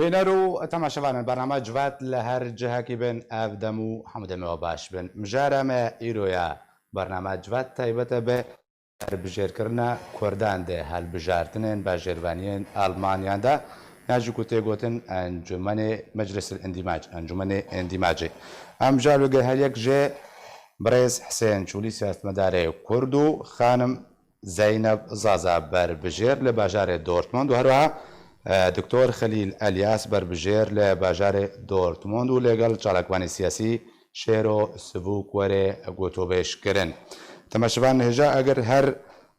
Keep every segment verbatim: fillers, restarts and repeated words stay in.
Bîner û temaşevanên bername Civat li her cihekî bin, ev dem û hemû demê we baş bin. Mijara me îro ya bername Civat taybet e bi berbijêrkirina Kurdan di hilbijartinên bajêrvaniyên Almanyan de, yan jî ku tê gotin Encûmenê Meclisil Îndîmac, Encûmenê Îndîmacê. Em ji alûgê her yek jê birêz Hisên Çûlî, siyasetmedarê Kurd û xanim Zeynep Zaza, berbijêr li bajarê Dortmund û herwiha, e, Doktor Xelîl Elyas, berbijêr li bajarê Dortmund û lêgel çalakvanê siyasî Şêro Sivûk were gotobêj kirin. Temaşevan hêja, eger her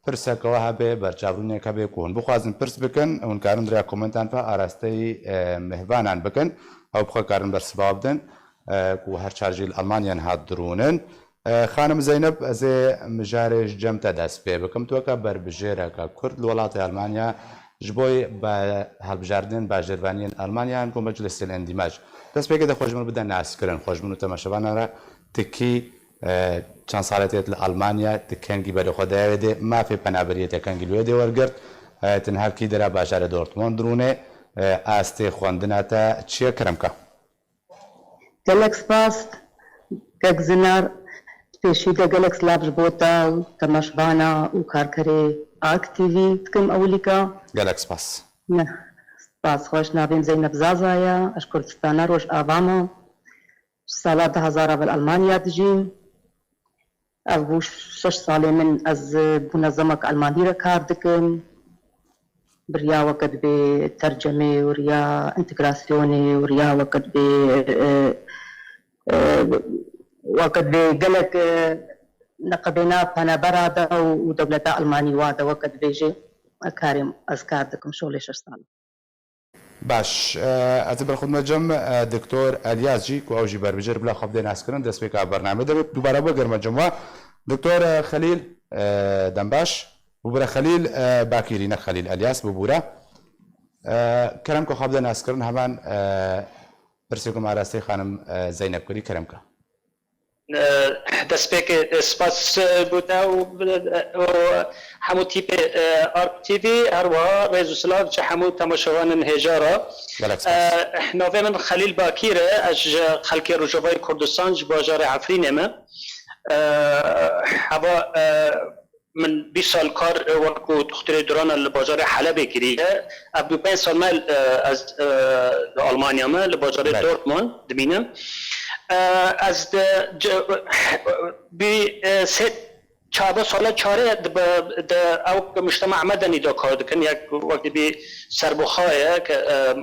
pirseke we hebe, berçavbûnek hebe ku hûn bixwazin pirs bikin, hûn karin rêya komentan ve arasteyî, e, mêhvanan bikin. Ew bi xwe karin bersiva bidin, e, ku her çar jî li Almanya niha dirûn in. E, Xanim Zeynep, ez ê mijarê ji cem te dest pê bikim. Tu weke berbijêreke Kurd li welatê Almanya ji bo be hilbijartinên bajêrvaniyên Almanya yan ku Meclisên Endîmac. Destpêkê de xwe ji min bide naskirin, xwe ji min û temaşevanan re tikî, e, çend sale tê li Almanya, ti kengî berê xwe daye wê dê, mafê penaberiyê te kengî li wê dê wergirt, e, ti niha kî dera bajarê Dortmund dirûnê, e, astê xwendina te çi ye, kerem ke? Gelek spas, kek Zinar, pêşî de gelek silav ji bo te û temaşvana û karkerê Ak T V dikim ewilîka. Gelek spas. Ne, spas xweş, navê min Zeynep Zaza ye, ez ji Kurdistana Rojava me. Ji sala du hezar ve li Almanya dijîm. Ev bû şeş salê min ez, e, munezemek Almanî re kar dikim. Bi riya weke dibê tercemê û riya întegrasyonê û riya weke dibê, e, e, weke dibê gelek, e, neqebêna penebera de û, û dewleta Almanî wa de weke dibê jî, e, karê ez kar dikim şolê şeş sal. Baş, e, ez ê ber xwe dime cem, e, Doktor Elyas jî, ku ew jî berbijêr bila xwe bidê naskirin, destpêka bernamê de be. Dubare bigerime cem we. Doktor, e, Xelîl, e, dem baş. Bûbire Xelîl, e, Bakîrî, ne Xelîl Elyas, bûbûre. E, kerem ku xwe bide naskirin, heman, e, pirsê ku me arasteyî xanim, e, Zeynep kirî, kerem ke. E, destpêkê, e, spas, e, bo te û, e, û hemû tîpê, e, Ark T V, her wiha rêz û silav ji hemû temaşevanên hêja re. Gelek spas. E, navê min Xelîl Bakîr e, ez ji xelkê Rojavayê Kurdistan, ji bajarê Efrînê me. E, heva, e, Min bîst sal kar, e, wek ku dixturê durana li bajarê Helebê kiriye. Ev du pênc sal me, e, ez, e, li Almanya me, li bajarê Belê. Dortmund dimînim. E, ez di, c-, bî, e, sê çardeh sala çare di, di ew mujtema medenî de kar dikin. Yek wek dibî serbixwe ye, ke, e,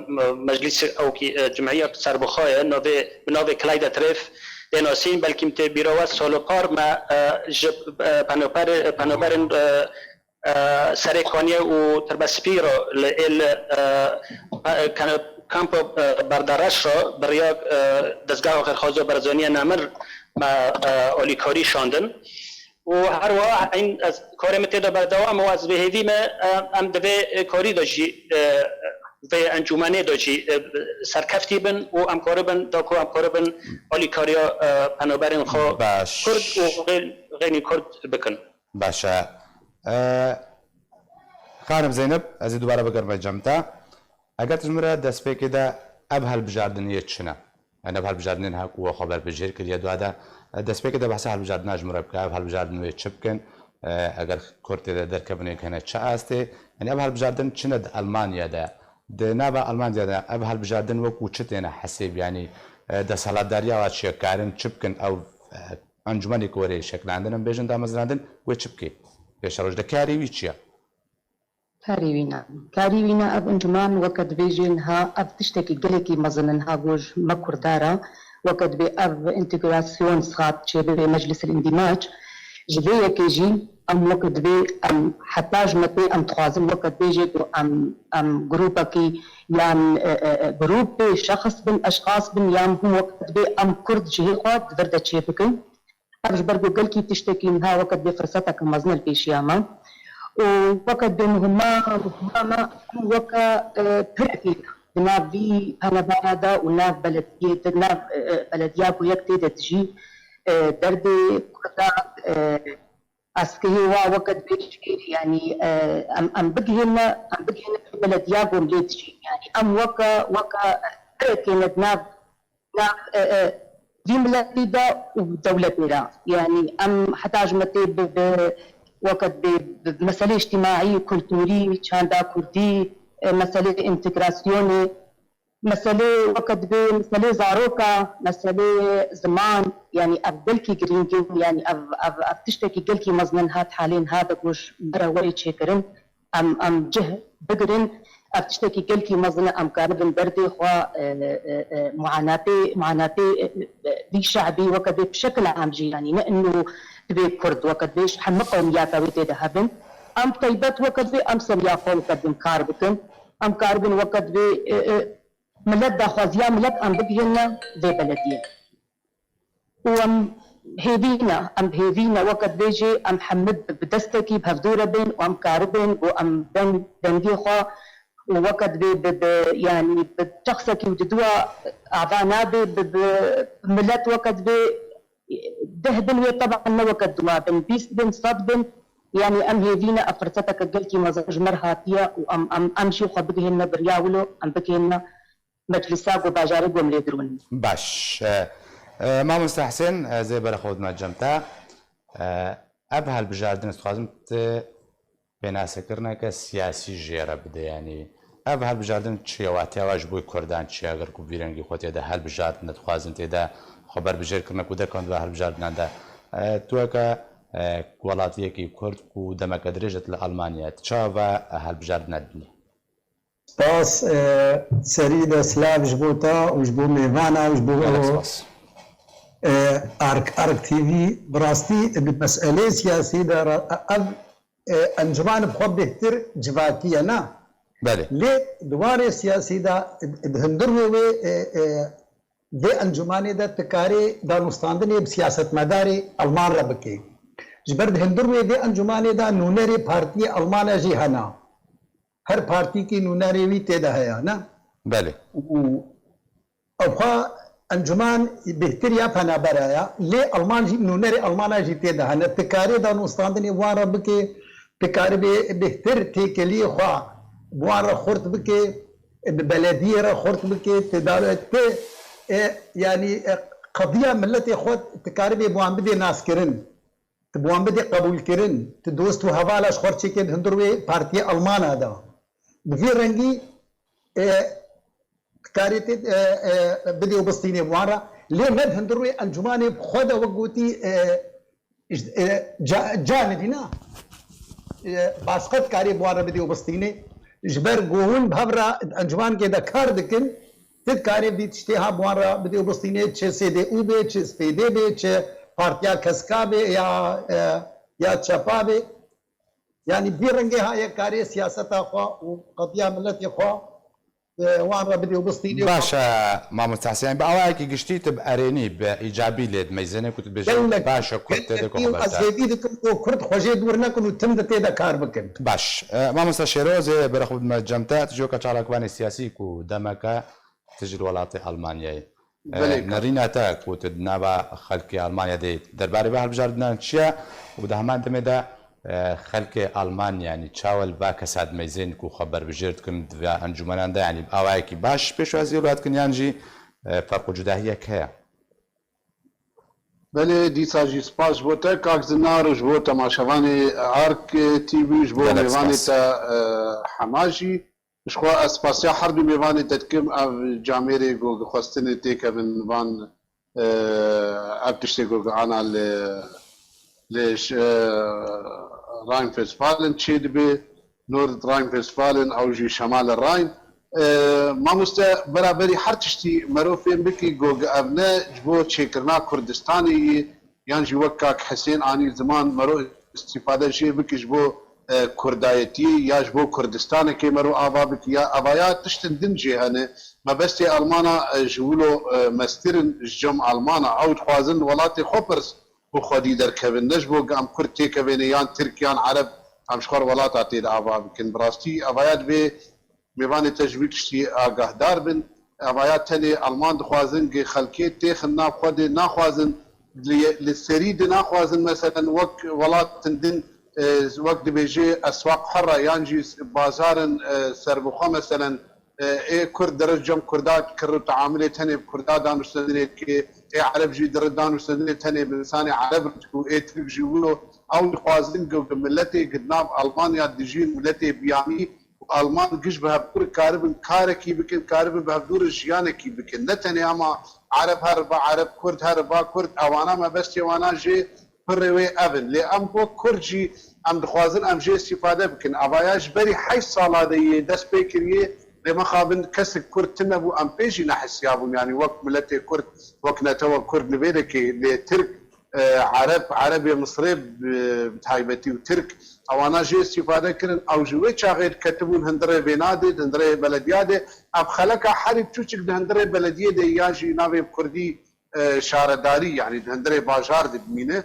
meclîs ew kî, e, cimhiya serbixwe ye, navê, bi navê Kleidertreff tê nasîn, belkî min tê bîra we, salo par me, e, ji, e, penoper-, penoberên, e, e, Serê Kaniye û Tirbespî re li êl, e, pe-, ke-, kampa, e, Berdereş re bi riya, e, Dezgeha Xêrxwaziya Barzanîya Nemir me, e, alîkarî şandin. Û her wiha eyn ez, karê min tê de berdewam û ez bi hêvî me, e, em di vê karî de jî, e, vê encûmenê de jî, e, serkeftî bin û em karibin, da ku em karibin alîkariya, e, penaberên xwe Baş. Kurd û xê-, xênî Kurd bikin. Baş e. E, Xanim Zeynep, ez ê dubare bigerime cem te. Eger tu ji min re destpêkê de ev hilbijardiniyê çi ne? Yani ev hilbijardinên ha ku we xwe berbijêr kiriye, dua de, e, destpêkê de behsa hilbijardina ji min re bike, ev hilbijardin wê çi bikin? E, eger Kurd tê de derkevin ê hene çi astê? Yani ev hilbijardin çi ne di Almanya de? Di nava Almanya de ev hilbijardin wekû çi têne hesêb? Yani, e, desthilatdariya wa çi ye? Karin çi bikin? Ew, e, encûmenê ku were şekilandin, em bêjin damezinandin, wê çi bike? Pêşeroj de karê wî çi ye? Karî wî ne. Karî wî ne, ev encûman weke dibêjê niha ev tiştekî gelekî mezin e niha ku ji me Kurda re weke dibê ev întegrasyon sax çêbibe Meclisil Îndîmac. Ji vê yekê jî em weke dibê em heta ji me tê em dixwazin weke dibêjê ku em, em grûpekî yan, e, e, e, grûp bê, şexs bin, eşxas bin, yan hûn weke dibê em Kurd cihê xwe di vir de çêbikin. Ev ji ber ku gelkî tiştekî niha weke dibê firseteke mezin e li pêşiya me. Û weke dibê muhima, muhima me weke, e, pirekê di nav vî penebara de û nav belediyê de, nav, e, e, belediya ku yek tê de dijî, e, derdê Kurda, e, Eskihê wa weke dibê jî, yanî, e, em, em bigihêne, em bigihêne belediya ku em lê dijîn. Yanî em weke, weke berekê ne di nav, nav, e, e, vî miletî de û dewletê de. Yanî em heta ji me tê bi, bi, weke dibê bi, bi meselê îctîmaî, kulturî, çanda kurdî, e, meselê întegrasyonê, meselê weke dibê, meselê zaroka, meselê ziman, yanî ev gelkî girîng in, yanî ev, ev, ev tiştekî gelkî mezin in, hat halên ha de ku ji me re werê çêkirin, em, em cih bigirin, ev tiştekî gelkî mezin e, em karibin derdê xwe, e, e, e, muanatê, muanatê, e, e, vî şe'bî weke dibê bi şekila em jî, yanî ne inu dibê kurd, weke dibê ji hemî qewmiyata wê tê de hebin. Em taybet weke dibê em seriya xwe weke dibê kar bikin. Em karibin weke dibê, e, e, milet daxwaziya milet em bigihîne vê belediyê. Û em hêvî ne, em bi hêvî ne weke dibê jî em hemî bi, bi destekî bi hevdû re bên û em karibin û em deng, dengê xwe û weke dibê bi, bi, yanî bi şexsekî û diduwa ava nabe, bi, bi, bi milet weke dibê deh bin wê teban ne weke dua bin, bîst bin, sed bin, yanî em hêvî ne, ev firseteke gelkî mezin ji me re hatiye û em, em, em jî xwe bigihîne bi riya wilo, em bigihîne meclisa ku bajarê ku em lê dirûnin. Baş. E, e, Mamoste Husên, e, ez ê berê xwe bidime cem te. E, ev hilbijardin, ez dixwazim tu pênasekirneke siyasî jê re bide, yanî ev hilbijardin çi ye, watiya we ji bo kurdan çi ye, eger ku vî rengî xwe tê de hilbijardin dixwazin tê de xwe berbijêr kirine ku derkevin di va hilbijardinan de. E, tu weke, e, welatiyekî kurd ku demeke dirêj e tu li Almanya ye, tu çawa va hilbijardina dibînî? Spas, e, serî de silav ji bo te û ji bo mêvana û ji bo, Gelek spas. e, Ark, Ark T V. Bi rastî di meselê siyasî de ra-, ev, e, encûman bi xwe bêhtir civakî ye, na? Belê. Lê di warê siyasî de, di hundir wê wê, e, e, vê encûmanê de tu karê danûstandinê bi siyasetmedarê Alman re bikê. Ji ber di hundir wê vê encûmanê de nûnerê partiyê Almana jî hene. Her partîkî nûnerê wî tê de heye, ne? Belê. Û ew xwe encûman bêhtir ya penabera ya, lê Alman jî, nûnerê Almana jî tê de hene. Tu karê danûstandinê wan re bikê, tu karibê bêhtir têkeliyê xwe bi wan re xurt bikê, bi belediyê re xurt bikê, tu dare-, tu, e, yanî, e, qediya miletê xwe tu karibê bi wan bidê naskirin. Tu bi wan bidê qebûlkirin, tu dost û hevala ji xwe re çêkê di hundir wê partiyê Almana de. Bi vî rengî, e, karê tê, e, e, bidê û bistînê bi wan re. Lê ne di hundir wê encûmanê bi xwe de wek gotî, e, ji, e, ca-, canidî na. E, başqe dikarê bi wan re bidê û bistînê. Ji ber ku hûn bi hev re di encûmankê de kar dikin, tu dikarê vî tiştê ha bi wan re bidê û bistînê, çi S D U bê, çi S P D bê, çi Partiya Keska bê ya, e, ya çepa bê. Yanî vî rengê ha yek karê siyaseta xwe û qediya miletê xwe, e, wan re bidê û bistînê. Baş e, Mamoste Husên, bi awayekî giştî tu bi erênî, bi îcabî lê dimeyzênê ku tu dibêjî, gelek, baş e, Kurd tê de gelekî û ez hêvî dikim ku Kurd xwe jê dûr nekin û tim di tê de kar bikin. Baş. E, Mamoste Şêro, ez ê berê xwe bidime cem te, tu jî weke çalakvanê siyasî ku demeke tu ji li welatê Almanyayê. Belê, e, nerîna te ku tu di nava xelkê Almanya de yî, derbarê vê hilbijartinan çi ye û di heman demê de, e, xelkê Almanya, yanî çawa li va kesa dimeyzên ku xwe berbijêr dikin di vê encûmenan de, yanî bi awayekî baş pêşwaziyê wilo dikin yan jî, e, ferq û cudahiyek heye? Belê, dîsa jî spas ji bo te, kak Zinar, û ji bo temaşevanê Ark T V, ji bo mêvanê te, e, hema jî. Ji xwe ez spasiya her du mêvanê te dikim, ev camêrê ku xwestinê têkevin van, e, ev tiştê ku ana li, li ş-, e, Rheinfestfalen çêdibe, Nordrhein-Westfalen, ew jî Şemale Rhein. E, mamoste, beraberî her tiştî mero fêm bikî ku ev ne ji bo çêkirina Kurdistanê yê, yan jî wek kak Hisên anî ziman, mero îstîfade jê bike ji bo, e, kurdayetiyê ya ji bo Kurdistanekê mero ava bike ya evaya tiştin din jê hene. Mebestê Almana, e, ji wilo, e, meztirin ji cem Almana. Ew dixwazin li welatê xwe pirs û xwedî derkevin. Ne ji bo em Kurd têkevêne yan Tirk yan Ereb em ji xwe re welata tê de ava bikin. Bi rastî evaya divê mêvanê te ji wî tiştî agahdar bin. Evaya tenê Alman dixwazin, gê xelkê têxin nav xwe dê, naxwazin Li, li serî di naxwazin, meselen, wek welatin din, e, wek dibêje eswaq herra yan jî bazarin, e, serbixwe, meselen, e, ê Kurd diri cem Kurda kir û teamulê tenê bi Kurda dan û stendinê dike, ê Ereb jî diri dan û stendinê tenê bi insanê Ereb re dike û ê Tirk jî wilo. Ew dixwazin ku bi miletê ku di nav Almanya dijîn, miletê biyanî, Alman giş bi hevdûr karibin karekî bikin, karibin bi hevdûr jiyanekî bikin. Ne tenê ama Ereb her ba Ereb, Kurd her ba Kurd, ewana mebestê wana jê pirê wê ev in. Lê em wek Kurd jî em dixwazin em jê îstîfade bikin. Avaya ji berî heşt sala de yê dest pê kiriye, lê mexabin kesik Kurd tune bû, em pê jî nehisiyabûn. Yanî wek miletê Kurd, wek netewe Kurd li vê dekê, lê Tirk, e, Ereb, Erebê Misrê bi, bi taybetî û Tirk, ewana jê îstîfade kirin. Ew ji wê çaxê diketibûn hundirê vêna de, di hundirê belediya de. Ev xeleka herî çûçik di hundirê belediyê de yan jî navê bi kurdî, e, şaredarî, yanî di hundirê bajar de dimîne.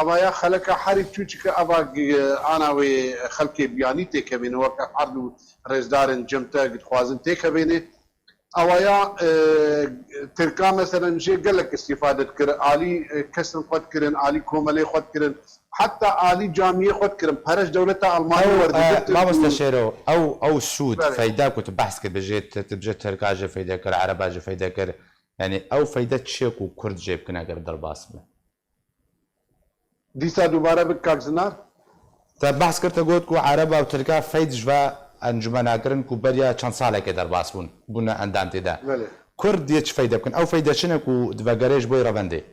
Eva ya xeleka herî çûçik e, eva gi-, ana wê xelkê biyanî têkevêne, wek ev erd û rêzdarên cem te dixwazin têkevêne. Awaya, e, Tirka, meselen, jê gelek îstîfade dikir. Alî, e, kesên xwe dikirin, alî komelê xwe dikirin. Heta alî camiyê xwe dikirin. Pere ji dewleta Almanî Ew, e, werdegirtin. Mamoste Şêro, ew, ew sûd, Belê. feyda ku tu behs kir, bijê, tu, tu bijê Tirka jê feyde kir, Ereba jê feyde kir. Yanî ew feyde çi ye ku Kurd jê bikine ger derbas be? Dîsa dubare bik, kak Zinar. Te behs kir, te got ku Ereba û Tirka feyd ji va encûmena kirin ku beriya çend salekê derbas bûn, bûne endam tê de. Belê. Kurd dê çi feyde bikin? Ew feyde çi ne ku divegerê ji bo revendê?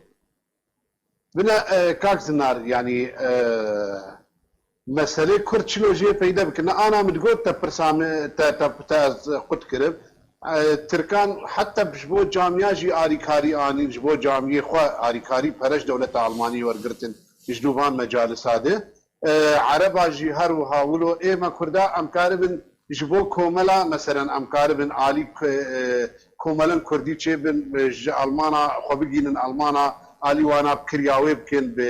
Bine, e, kak Zinar, yanî, e, meselê Kurd çilo jê feyde bikin. Ana min digot te pirsa min, te, te, te ez qut kirib. E, Tirkan heta ji bo camiya jî arîkarî anîn, ji bo camiyê xwe arîkarî pere ji dewleta Almanî wergirtin ji nû van mecalisa de. E, Ereba jî her wiha wilo ê me Kurda em karibin ji bo komela, meselen, em karibin alî ku-, e, komelên Kurdî çêbin, e, ji Almana xwe bigînin, Almana alî wana bi kirya wê bikin, bi,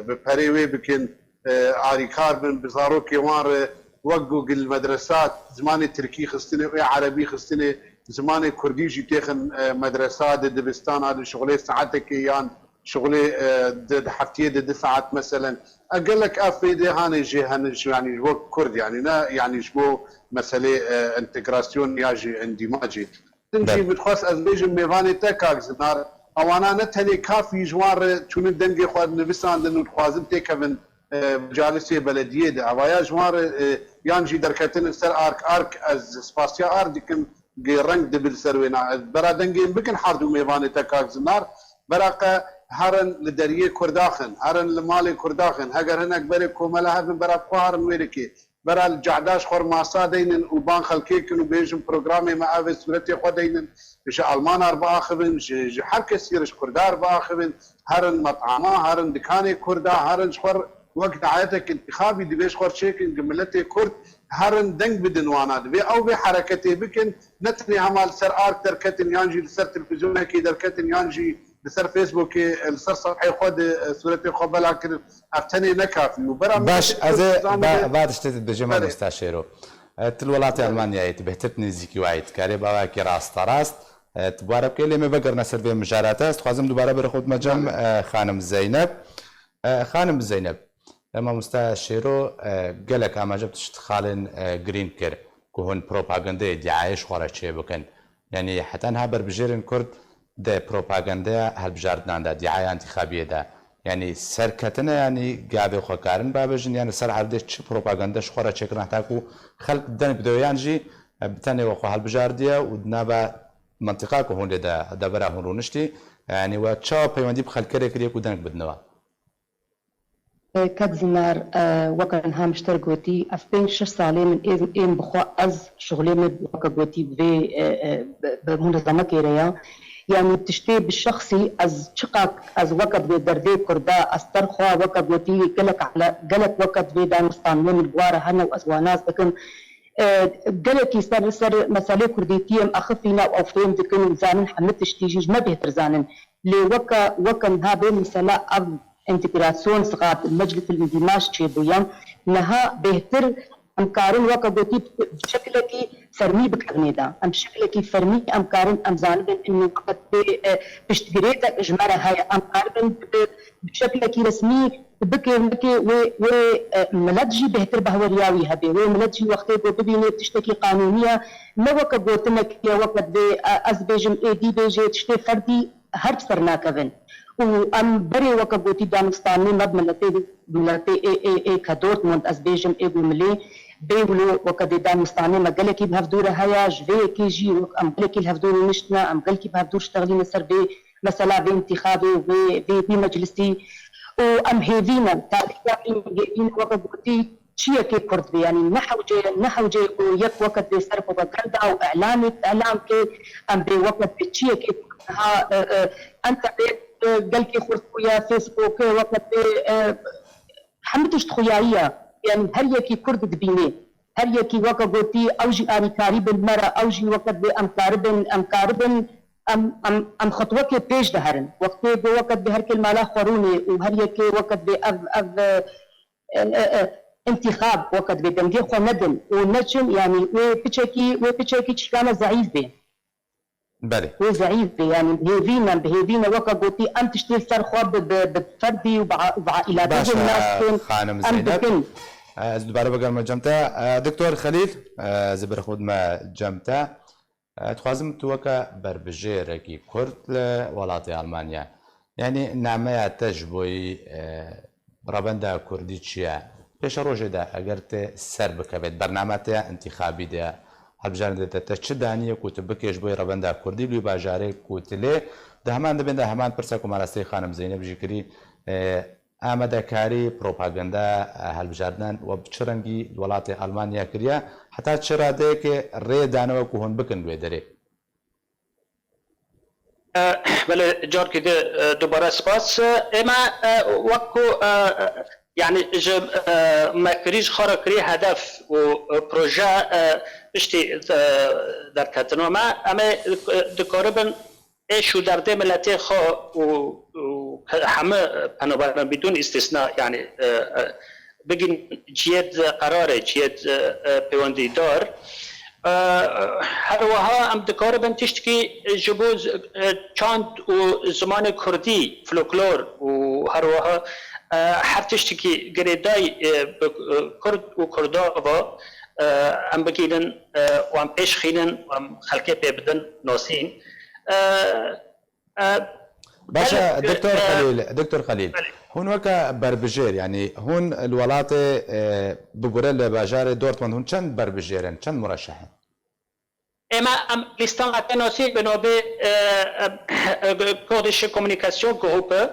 bi perê wê bikin, e, arîkar bin, bi zarokê wan re wek ku li medresa zimanê Tirkî xistine û Erebî xistine, zimanê Kurdî jî têxin, e, medresa de, dibistana de, şixulê saetekê yan şixulê, e, di, di heftiyê de du saet meselen. E, gelek ev fêdê hanê jê hene ji, yanî ji bo Kurd, yanî ne, yanî ji bo meselê, e, entegrasyon ya jî endîmacê. Din jî Belê. min dixwest ez bêjim mêvanê te kak Zinar, ewana ne tenê kafî ji wan re çûnin dengê xwe nivîsandin û dixwazin têkevin, e, mecalisê belediyê de. Evaya ji wan re, e, yan jî derketinin ser ark, ark ez spasiya ark dikim, gê reng dibi li ser wêna. Ez bera dengê min bikin herdû mêvanê te kak Zinar, bera qe herin li deriyê Kurda xin, herin li malê Kurda xin. Heger hinek berê komela hebin, bera bi xwe herin wê dikê. Bera li cehda ji xwe re masa deynin û ban xelkê kin û bêjin programê me ev e, sûretê xwe deynin, ji Almana re biaxivin, ji, ji her kesî re, ji Kurda re biaxivin, herin met'ama, herin dikanê Kurda, herin ji xwe re wek dayetek intixabî divê ji xwe re çêkin, gi miletê Kurd herin deng bidin wana. Divê ew vê hereketê bikin, ne tenê hema li ser ark derketin, yan jî li ser televîzyonekê derketin, yan jî li ser Facebookê, li ser sefhê xwe de, e, sûretê xwe bela kirin. Ev tenê ne kafî bû. Bera min Baş, ez ê Kurdistanê ba-, de va tiştê dibêjim, Belê. Mamosta Şêro. E, tu li welatê Belê. Almanyayê, tu bêhtir tu nêzîkî wayê dikarê, bi awayekî rasterast, e, tu bi ware bikê, lê me vegerine ser vê mijarate. Ez dixwazim dubare berê xwe bidime cem, Belê. e, xanim Zeynep. E, xanim Zeynep, e, mamosta Şêro, e, gelek amaje bi tişt xalên, e, girîng kir, ku hûn propagandayê, dîayê ji xwe re çêbikin. Yanî heta niha berbijêrên Kurd di propagandeya hilbijartinan de, dîaya întîxabiyê de, yanî serketine, yanî gavê xwe karin bavêjin, yanî ser erdê çi propagande ji xwe re çêkirin heta ku xelk deng bide, yan jî, e, bi tenê we xwe hilbijardiye û di nava mentiqa ku hûn lê de, devera hûn rûniştî, yanî we çawa peywendî bi xelkê re kiriye ku deng bidine we? E, kak Zinar, e, weke niha min ji te re gotî, ev pênc şeş salê min ê, êm bi xwe ez şixulê min weke gotî bi vê, e, e, bi, bi munezemekê re ya. Yanî tiştê bi şexsî ez çiqas ez weke divê derdê Kurda, ez ser xwe weke gotî gelek ele-, gelek weke divê danûstaniyê min bi wa re hene û ez wan nas dikim. E, gelekî ser, ser meselê Kurdîtiyê em axifîne û ew fêm dikin û zanin hemî tiştî jî ji me bêhtir zanin. Lê weke, weke niha bê mesela ev entegrasyon zixart, meclis el-îndîmac çêbûye. Niha bêhtir Em karin weke gotî bi şeklekî fermî bikevnê de. Em şeklekî fermî em karin em zanibin in weke dê, e, piştgirêdek ji me re heye. Em karibin bi, bi şeklekî resmî bikê nekê wê, wê, e, milet jî bêhtir behweriya wî hebe. Wê milet jî wextê ku bibînê tiştekî qanûnî ye, ne weke gotinek ye, weke dê, e, ez bêjim êdî bêjê tiştê ferdî her bi ser nakevin. Û em berê weke gotî danûstanê me bi miletê, miletê ê, ê, ê ke Dortmund, ez bêjim ê ku milê bê wilo weke dê danûstanê me gelekî bi hevdû re heye, ji vê yekê jî wek em gelekî li hevdû rûniştine, em gelekî bi hevdû riştexilîne ser vê mesela vê întîxabê, vê, vê, vê meclisî. Û em hêvî ne, tarîxa hêvî ne weke gotî, çiyekê Kurd bê, yanî ne hewce ye, ne hewce ye ku yek weke dê ser propaganda û îlamê îlam ke em bê weke dê çiyekê Kurd niha, e, e, enternet, e, gelkî xurt bûye, Facebook, e, weke dê, e, hemû tişt xuyayiye. Yanî her yekî Kurd dibînê. Her yekî weke gotî, ew jî alîkarî bin me re, ew jî weke dê em karibin, em karibin, em, em, em xutwekê pêş de herin. Wextê ku weke dê her kê li mala xwe rûnê û her yekê weke dê ev, ev, e, e, e, intîxab weke divê dengê xwe nedin û neçin, yanî wê piçekî, wê piçekî çîkane zeîf bê. Belê. Wê zeîf bê, yanî bi hêvî ne, bi hêvî ne, weke gotî, em tiştê li ser xwe bi, bi, bi ferdî û bi a-, bi aîlatê nas bikin, xanim em Zeynep. Bikin. Ez dubare bigerme cem te. E, Doktor Xelîl, e, ez ê berê xwe bidime cem te. E, dixwazim tu weke berbijêrekî Kurd li welatê Almanya, yanî nameya te ji boyî, e, revenda Kurdî çi ye? Pêşerojê de eger te ser bikevêt, bername te ya intîxabî de ye, hilbijarên de te, te çi daniye ku tu bikê ji boyî revenda Kurdî li wî bajarê ku tu lê, di heman dibên de heman pirsa ku mamoste xanim Zeynep jî kirî, e, Amadekarî, propaganda, e, hilbijardinan we bi çi rengî li welatê Almanya kiriye? Heta çi radeyekê rê dane we ku hûn bikin li wê derê? E, belê, carkî di, e, dubare spas. E, ême, e, wek ku, e, e, yanî ji, e, me kirî ji xwe re kirî hedef û, e, proje, e, piştî, e, derketina me, em ê, e, dikaribin êş û derdê miletê xwe û, û hemû penaberan bidûn îstîsna, yanî, e, e, bigin cihê di qerarê, cihê di, e, pêwendîdar. E, her wiha em dikaribin tiştkî ji bo z-, e, çand û zimanê kurdî, folklor û her wiha, e, her tiştekî girêdayî, e, bi, e, kurd û kurdava, e, em bigihînin, e, û em pêş xînin û em xelkê pê bidin nasîn. E, e, Baş e, belê, Doktor e, Xelîl, Doktor Xelîl, belê. Hûn weke berbijêr, yanî hûn li welatê, e, bigure li bajarê Dortmund hûn çend berbijêr in, çend mureşeh in? Ême em lîsta me tê nasîn bi navê, e, e, e, Kurdische Kommunikasyon Gruppe.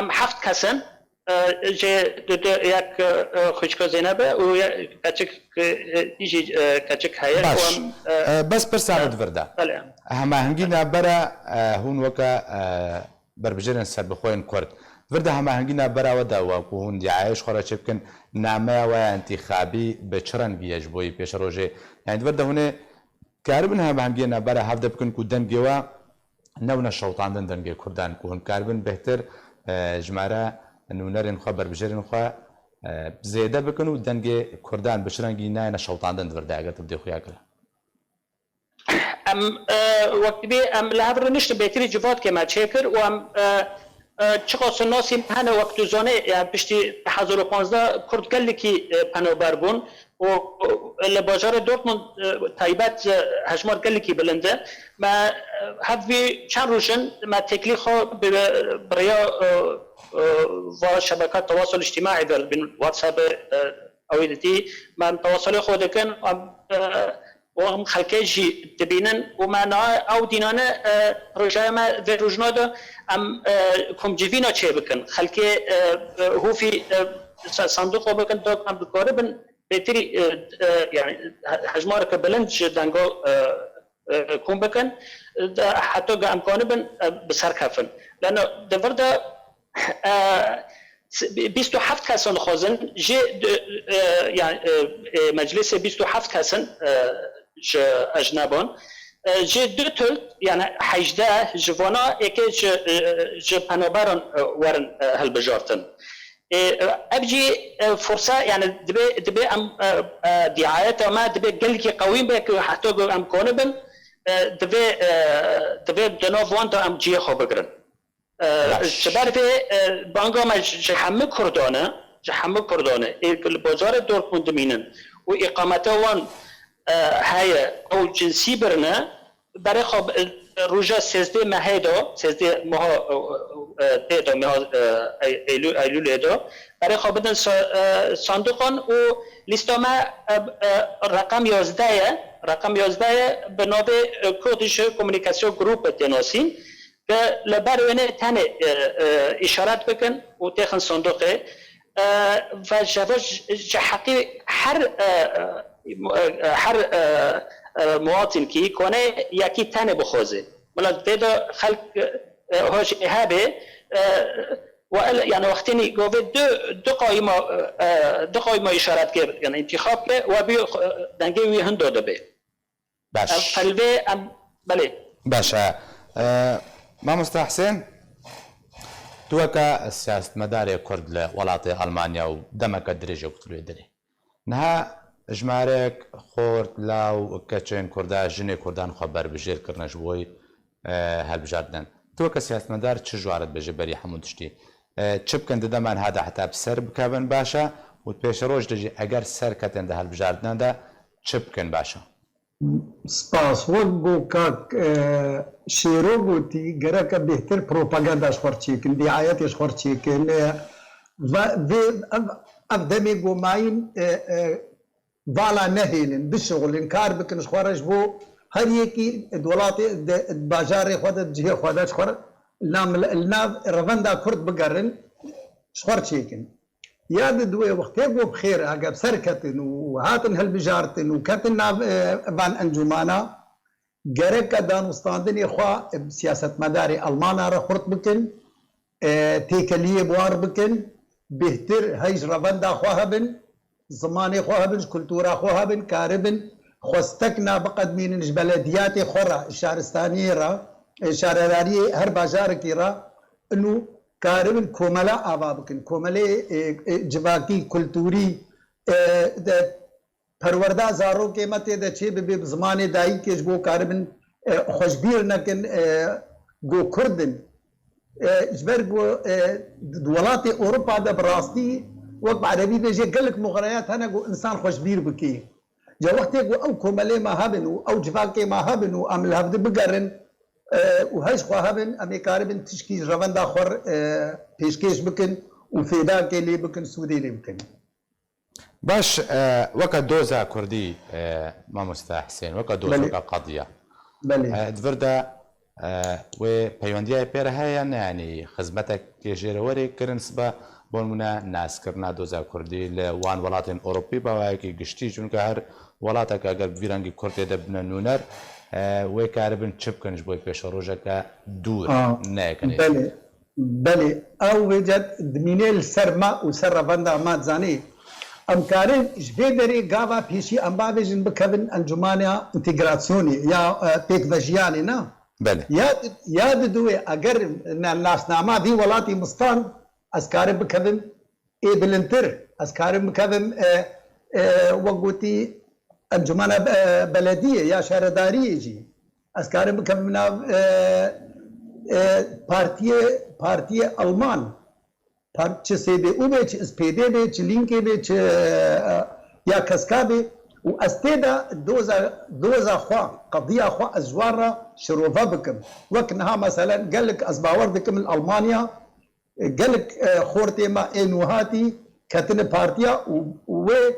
Em heft kes in. E, jê du, du, yek, e, xwişka Zeynep e û ye-, keçik, e, jî, e, keçik heye. Baş. Û em, e, E, bes pirsa min e, di vir de. Belê. Hemahengî navbera, e, hûn weke, e, berbijêrên serbixwe yên Kurd. Di vir de hemahengî navbera we de we ku hûn diayê ji xwe re çêbikin, nameya we ya întîxabî bi çi rengî ye ji bo yî pêşerojê? Yanî di vir de hûn ê karibin hemahengiyê navbera hev de bikin ku dengê we newne şewitandin dengê Kurdan, ku hûn karibin bêhtir, e, ji me re nûnerên xwe, berbijêrên xwe, e, zêde bikin û dengê Kurdan bi çi rengî nayêne şewitandin di vir de, eger tu bi dê xuya kira. Em, e, wek dibê em li hev rûniştin bêtirî civatkê me çêkir û em, e, e, çiqas nasî me hene wek tu zanê, e, piştî du hezar û panzdeh Kurd gelekî, e, penaber bûn û, û li bajarê Dortmund, e, taybet, e, hejmar gelekî bilind e. Me, e, hev vî çend roj in me têkilî xwe bi, bi rêya, e, e, va şebeka tewasul îctîmaî ver bin WhatsApp, e, ew ê dî me tewasulê xwe dikin, em, e, û em xelkê jî dibînin û me niha ew dînane, e, projeyê me vê rojna de em, e, komcivîna çêbikin. Xelkê, e, e, hûfî, e, sa-, sanduqo bikin, dok em dikaribin bêtirî, e, e, yani he-, hejmareke bilind ji denga, e, e, kom bikin, e, de, heta ku em kanibin, e, bi ser kefin. Leno di vir de, e, s-, bîst û heft kesan dixwazin, jê, e, yani, e, e, meclisê bîst û heft kesin, e, ji ecneban, e, jê du tilt, yani hejdeh ji vana êkê ji, e, ji penaberan, e, werin, e, hilbijartin. Ê, ev jî, e, fursa, yani, dibê, dibê em, e, e, diayeta me dibê gelkî qewî be ku heta ku em kone bin, e, divê, e, divê di nav wan de em cihê xwe bigirin. E, Baş. Ji ber vê, e, banga me ji, ji hemû Kurdan e, ji hemû Kurdan e. Ê ku li bajarê Dortmund dimînin û îqameta wan, e, heye, ew cinsî birine, berê xwe, e, roja sêzdeh mehê de, sêzdeh meha, e, e, tê de, meha, e, Ey-, Eylû-, Eylûlê de, berê xwe bidin sa-, e, sanduqan û lîsta me, e, e, reqem yazdeh ye, reqem yazdeh ye, bi navê, e, Kurdische Kommunikasyon Gruppe tê nasîn, ke li ber wênê tenê, e, e, îşaret bikin û têxin sanduqê, e, ve ji hev ji, ji heqî her, e, e, her, e, e, muwatînkî kone yekî tenê bixwaze. Bila vê de xelk, e, hoj hebe, e, we el, yani wextênî govê du, du qayîma, e, du qayîma îşaret kir, yani întîxab kir, we bî, e, dengê wî hindo dibe. Baş. Ev qelbê em, belê. Baş e. E, Mamosta Husên, tu weke siyasetmedarê Kurd li welatê Almanya û demeke dirêj e ku tu li wê derê. Niha jimarek xort, law, keçên Kurda, jinê Kurdan xwe berbijêr kirine ji bo, e, helbijartinan. Tu weke siyasetmedar çi ji wan re dibêje berî hemû tiştî? E, çi bikin di dema niha de heta bi ser bikevin baş e û di pêşeroj de jî eger ser ketin di helbijartinan de çi bikin baş e? Spas. Wek ku kak, e, Şêro gotî, gereke bêhtir propaganda ji xwe re çêkin, dîayetê ji xwe re çêkin. E, ve, vê, ev, ev demê ku mayîn, e, e, vala nehêlin, bişixulin, kar bikin ji xwe re ji bo her yekî di welatê, di, di bajarê xwe de, di cihê xwe de ji xwe re li nav, li nav revenda Kurd bigerin, ji xwe re çêkin. Ya di duwê wextê ku bi xêr, eger bi ser ketin û hatin hilbijartin û ketin nav, e, van encûmana, gereke danûstandinê xwe, e, siyasetmedarê Almana re xurt bikin, e, têkeliyê bi wan re bikin, bêhtir hey ji revenda xwe hebin, zimanê xwe hebin, ji kultura xwe hebin, karibin xwestekna biqedmînin ji belediyatê xwe re, şaristaniyê re, e, şaredariyê her bajarekî re, û karibin komela ava bikin. Komelê, e, e, civakî, kulturî, e, de perwerda zarokê me tê de çê bibe bi zimanê dayikê ji bo karibin, e, xwe ji bîr nekin, e, ku Kurd in. E, ji ber ku, e, di welatê Ewropa de bi rastî wek bi erebî bêje gelek muxreyat hene ku insan xwe ji bîr bike. Ca wextê ku ew komelê me hebin û ew civakê me hebin û em li hevdi bigerin, e, û hej xwe hebin, em ê karibin tişkî ji revenda xwe re, e, pêşkêş bikin û fêdakê lê bikin, sûdê lê bikin. Baş, e, weke doza Kurdî, e, Mamoste Husên, weke doza, Belê. weke qediya. Belê. E, di vir de, e, wê peywendiyayê pê re heye, ne, yanî xizmetekê jê re werê kirin sibe, bo nimûne naskirina doza Kurdî li wan welatên Ewropî bi awayekî giştî, çunke her welatek eger bi vî rengî Kurd tê de bibine nûner, e, wê karibin çi bikin ji bo pêşerojeke dûr, A, ne yekê nêzîk. Belê. Belê, ew vêca dimîne li ser me û ser revenda me, dizanî. Em karin ji vê derê gava pêşî em bavêjin bikevin encûmana întegrasyonê ya, e, pêkvejiyanê, na? Belê. Ya di, ya di duwê eger na-, nasnama vî welatî mi stand, ez karim bikevim ê bilindtir, ez karim bikevim, e, e, wek gotî encûmana, e, belediyê ya şaredariyê jî. Ez karim bikevim nav, e, e, partiyê, partiyê Alman. Par-, çi S D U bê, çi S P D bê, çi Linke bê, çi, e, ya keska bê. Û ez tê de doza, doza xwe, qediya xwe ez ji wan re şirove bikim. Wek niha meselen gelek ez bawer dikim li Almanya, e, gelek, e, xortê me ê nûhatî ketine partiya û, û wê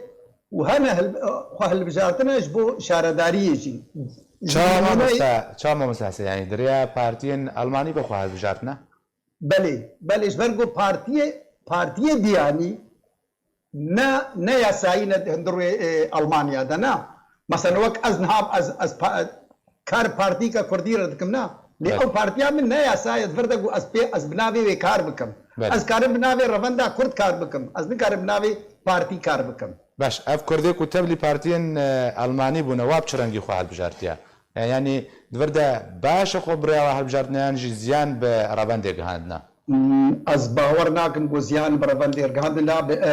û hene hil-, e, xwe hilbijartine ji bo şaredariyê jî. Çawa Ji nûneyê mamoste, çawa mamoste Hesê? Yanî di rêya partiyên Almanî be xwe hilbijartine? Belê, belê, ji ber ku partiyê, partiyê biyanî ne, ne yasayî ne di hundirê, e, Almanya de ne. Mesela wek ez niha, ez, ez pa-, kar partîka Kurdî re dikim ne. Lê Belê. ew partiya min ne yasayê di vir de ku ez pê, ez bi navê wê kar bikim. Belê. Ez karim bi navê Revenda Kurd kar bikim. Ez nikarim bi navê partî kar bikim. Baş, ev Kurdê ku tevlî partiyên, e, Almanî bûne, wa bi çi rengî xwe hilbijartiye? E, yanî di vir de baş e xwe bi rêya we hilbijartine yan jî ziyan bi revendê gihandine? Ez bawer nakim ku ziyan bi revendê gihandin, na bi, e,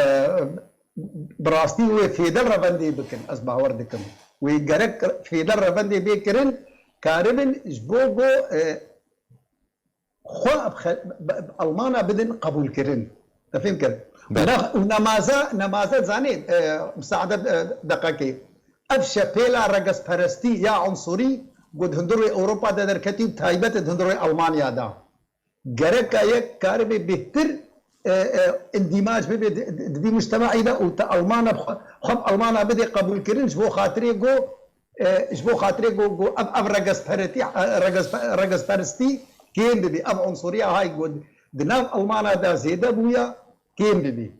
bi rastî wê fêdel revendê bikin, ez bawer dikim. Wê gerek fêdel revendê bê kirin, karibin ji bo ku, e, xwe bi xe-, bi, bi Almana bidin qebûlkirin. Te fêm kir? Belê. Û ne-, û nemaze, nemaze zanê, e, misaade, e, deqekê. Ev şepêla regezperestî ya unsurî ku di hundirê Ewropa de derketî û taybet di hundirê Almanya de. Gereka yek karibê bêhtir, e, e, îndîmac bibe di, di, di vî mujtemaî de û te Almana xwe, xwe bi Almana bidê qebûlkirin ji bo xatirê ku, e, ji bo xatirê ku, ku ev, ev regezperetî, e, regezpe-, regezperestî kêm bibe. Ev unsuriya hay ku di nav Almana de zêde bûye, kêm bibe.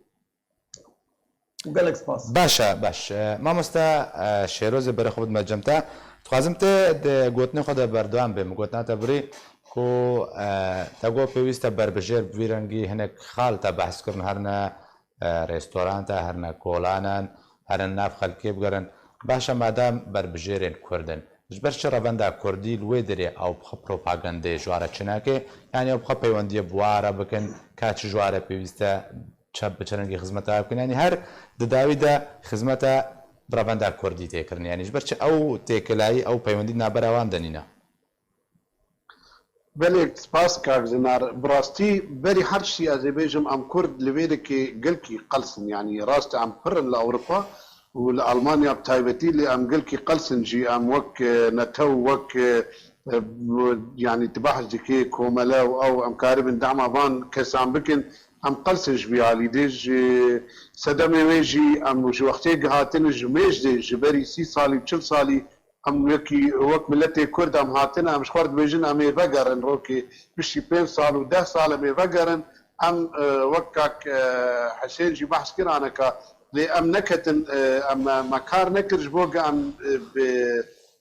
Gelek spas. Baş e, baş. E, mamoste, e, Şêrozê, berê xwe bidime cem te. Dixwazim te di gotinê xwe de berdewam bê. Min gotina te birî ku, e, te got pêwîst e berbijêr bi vî rengî hinek xal te behs kirin, herine, e, restoranta, herine kolanan, herin nav xelkê bigerin. Baş e, madem berbijêrên Kurd in, ji ber çi revenda Kurdî li wê derê ew bi xwe propagandeyê ji wa re çi nake? Yanî ew bi xwe peywendiyê bi wa re bikin, ka çi ji wa re pêwîst e, çi bi çi rengî xizmeta bikin. Yanî her di dawî de xizmeta bi revenda Kurdî tê kirin. Yanî ji ber çi ew têkilayî, ew peywendî di navbera wan de nîne? Belê, spas kak Zinar. Bi rastî berî her tiştî ez ê bêjim, em Kurd li vê derê gelkî qels in. Yanî rast e, em pir in li Ewropa û li Almanya bi taybetî, lê em gelkî qels in jî. Em wek, e, netew, wek, e, e, yanî tu behs dikê komele û ew, em karibin dema van kesan bikin, em qels in ji vî alî. Dê ji sedemê wê jî em ji wextê gihatine ji mêj dê, ji berî sî salî, çil salî em wekî, wek miletê Kurd em hatine, em ji xwe re dibêjin em ê vegerin rokê, piştî pênc sal û deh sal em ê vegerin. Em, e, wek kak, e, Hesên jî behs kir aneka, lê em neketin, e, em, me, me kar nekir ji bo ge em, e, bi,